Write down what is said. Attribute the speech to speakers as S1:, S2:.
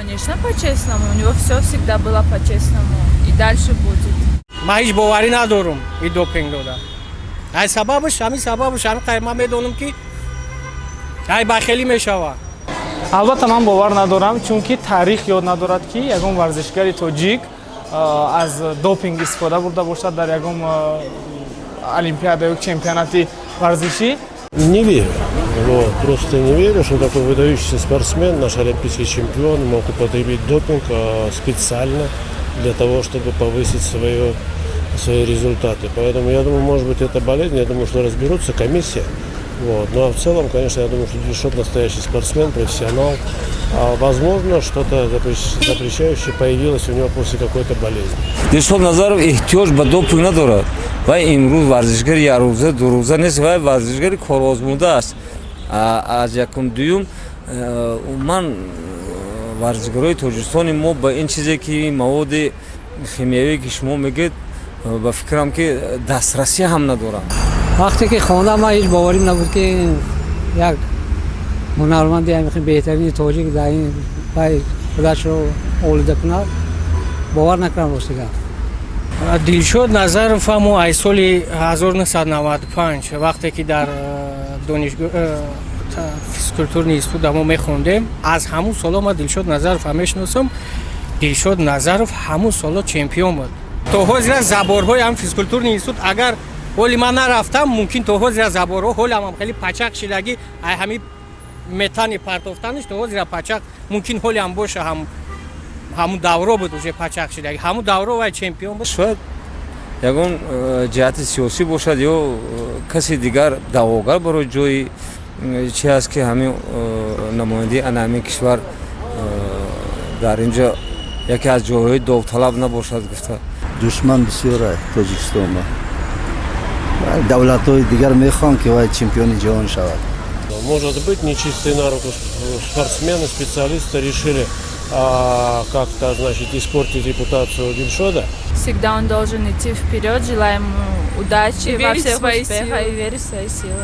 S1: Конечно, по-честному. У него все всегда было по-честному. И дальше будет.
S2: Ман ҳеҷ боварӣ надорум, и допинг дода. Ай сабабаш, ҳамин сабабаш ҳамин қайр, ман медонам, ки ай бахелӣ мешавад.
S3: Албатта, ман бовар надорам, чунки таърих ёд надорад, ки ягон варзишгари тоҷик аз допинг истифода бурда бошад дар ягон олимпиада ё чемпионати варзишӣ.
S4: Не верю. Вот, просто не верю, что такой выдающийся спортсмен, наш олимпийский чемпион, мог употребить допинг специально для того, чтобы повысить свои результаты. Поэтому я думаю, может быть, это болезнь, я думаю, что разберутся, комиссия. Вот. Ну а в целом, конечно, я думаю, что Дилшод настоящий спортсмен, профессионал. А, возможно, что-то запрещающее появилось у него после какой-то болезни.
S5: Дилшод Назаров эҳтиёҷ ба допинг надорад. Вай имрӯз варзишгари якрӯза, дурӯза нест, вай варзишгари корозмуда аст. Аз якум, дуюм, умуман варзишгарои Тоҷикистони мо ба ин чизе ки маводи химиявие, ки шумо мегӯед, ба фикрам, ки дастрасӣ ҳам надоранд.
S6: Вақте ки хондам, ман ҳеҷ боварим набуд, ки як ҳунарманди ҳамин беҳтарини тоҷик дар ин вай худашро олида кунад. Бовар накардам, рости гап.
S2: Дилшод Назаров мо аз соли 1995, вақте ки дар донишгоҳ физкультурный институт мо мехондем, аз ҳамун соло ман Дилшод Назаров мешиносам. Дилшод Назаров ҳамун соло чемпион буд. То ҳозира заборҳои ҳам физкультурный институт, агар ҳоли ман нарафтам, мумкин то ҳозира заборҳо ҳолам ҳам хеле пачақ шидагӣ, ай ҳами метани партофтаниш то ҳозира пачақ, мумкин ҳоли ҳам боша. Ҳам ҳамун давро буд, уже пачақ шидагӣ. Ҳамун давро вай чемпион буд.
S5: Шояд ягон ҷиҳати сиёсӣ бошад ё каси дигар даъвогар барои ҷои чи аст, ки ҳамин намояндаи ана ҳамин кишвар дар ин ҷо яке аз ҷойҳои довталаб набошад гуфта.
S7: Душман бисёр Тоҷикистон, давлатҳои дигар мехоҳанд, ки вай чемпиони ҷаҳон шавад.
S4: Может быть, нечистые на руку спортсмены, специалисты решили как-то, значит, испортить репутацию Дильшода.
S1: Всегда он должен идти вперед. Желаем ему удачи
S8: И
S1: во
S8: верить в
S1: всех
S8: свои
S1: успехах
S8: силы.
S1: И верить в свои силы.